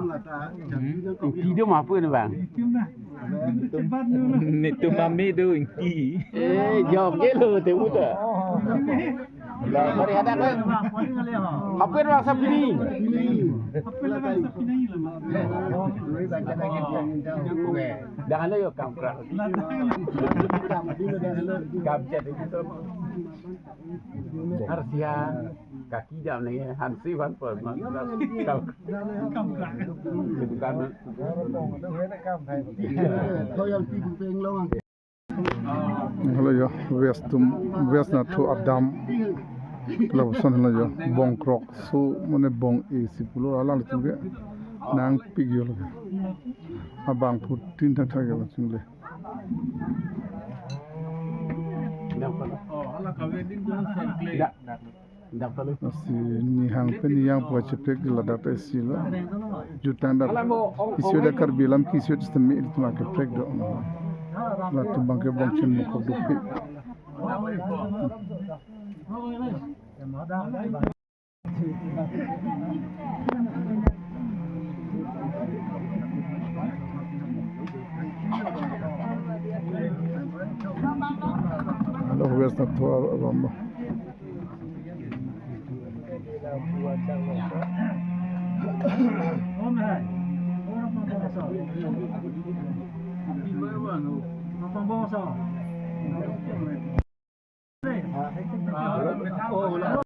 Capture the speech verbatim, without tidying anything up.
Hmm. Ingti do ma pu ne bang. Netum mami do ingti. Eh, jok ke lo te uta. Lah, mari hadak, eh. Hapen bangsa pini. Dah ada yo kam krak. Kam chat itu. Arsia kaki jam ni hansi van per. Kam, kam krak. Bukan. Hello yo, West atum, West Nathur adam lapuson hello yo, bong krok so mane bong isi pulo alanglitum ke nangpik yo lo. Abangphu tin thakthak yo lo chungle. Ya. Lasi nihang pen niyang pu kacheprek ladak ta isi lo. Jutang dak isi dak Karbi alam ke isi dak sitame ilitum akeprek do. Latum abang ke bong chin mukhok dukpik. Hello, West Nathur alam.